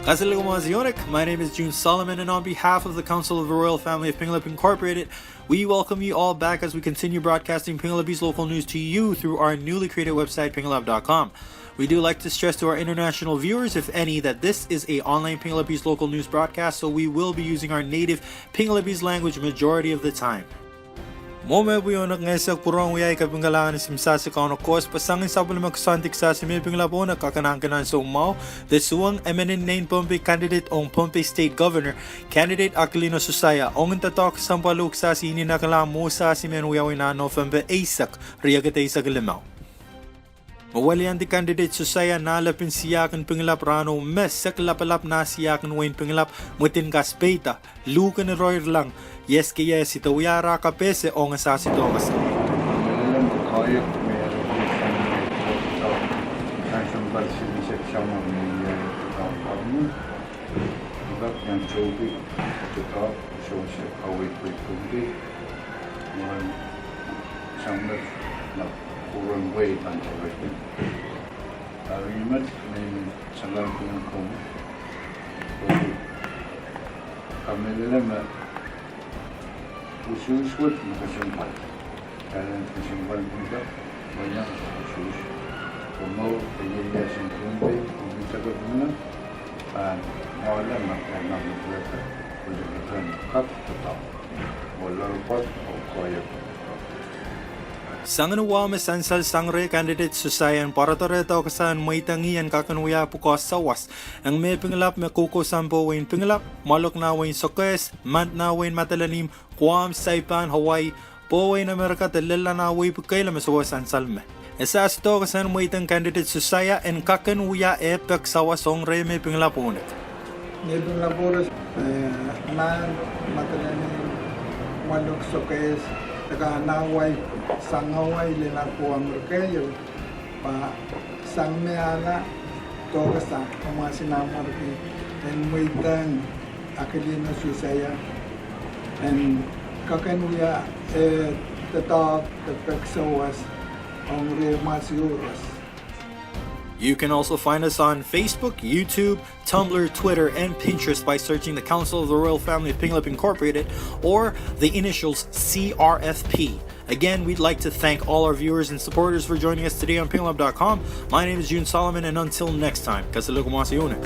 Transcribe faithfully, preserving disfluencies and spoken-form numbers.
Kaseluk masu, my name is Jun Solomon, and on behalf of the Council of the Royal Family of Pingilap Incorporated, we welcome you all back as we continue broadcasting Pingilapese local news to you through our newly created website, pingilap dot com. We do like to stress to our international viewers, if any, that this is a online Pingilapese local news broadcast, so we will be using our native Pingilapese language majority of the time. Mo me bui onak ngesak purong wiai ka Pingilap ni sim sasi ka onak kos, pasangin sapul me kusantik sasi me Pingilap onak ka kanang kanan so mau, de suang eminent nein Pohnpei candidate ong Pohnpei State Governor, candidate Aquilino Susaya, ong in tatok sampaluk sasi ini nakala mo sasi men wiawi na November eisak, riaket eisak limau. Mawali anti candidate Susaya na lapin siakin Pingilap rano me sek lapalap na siakin wain Pingilap mutin kaspeita, lukan roir lang, yes ke yes ita wiara kapese ong sasi tokas. Ibak yang cobi, tetap, sosok, awet, wet, kunti, muran, samber, na, kurang wet, nan, wet. Agreement, ni, salam, kunang, kum. Jadi, kami lele, ma, usus, wet, makasempal. Karen kesimpal kita, banyak khusus. Komo, kejadian sempurna, komisa ke guna, dan maulan makan nama berkata, berkata, kap tetap. Maulan lepas, okoyo. Sangan wa me sansal sangre candidate Susaya en paratore tokasan maitangi en kakan wia puko sawas. Ang me Pingilap me kuko sampo wain Pingilap, malok na wain Sokes, mat na wain Matalanim, Guam, Saipan, Hawaii, po wain Amerika te lella na wei pukaila me sawa sansal me. Esa sito kasan maitan candidate Susaya en kakan wia e pek sawa songre me Pingilap onak. Me Pingilap onak, eh, na Matalanim, malok Sokes, taka na wai, sanga wai lela ko Amerika yo. Pa sang me ala tokasa, kama sinamar ki, en maitan Aquilino Susaya, en kakan wia, eh, tetap, te pek sawas, ong re mas yuras. You can also find us on Facebook, YouTube, Tumblr, Twitter, and Pinterest by searching the Council of the Royal Family of Pingilap Incorporated or the initials C R F P. Again, we'd like to thank all our viewers and supporters for joining us today on Pingilap dot com. My name is Jun Solomon, and until next time, kasalukuyan.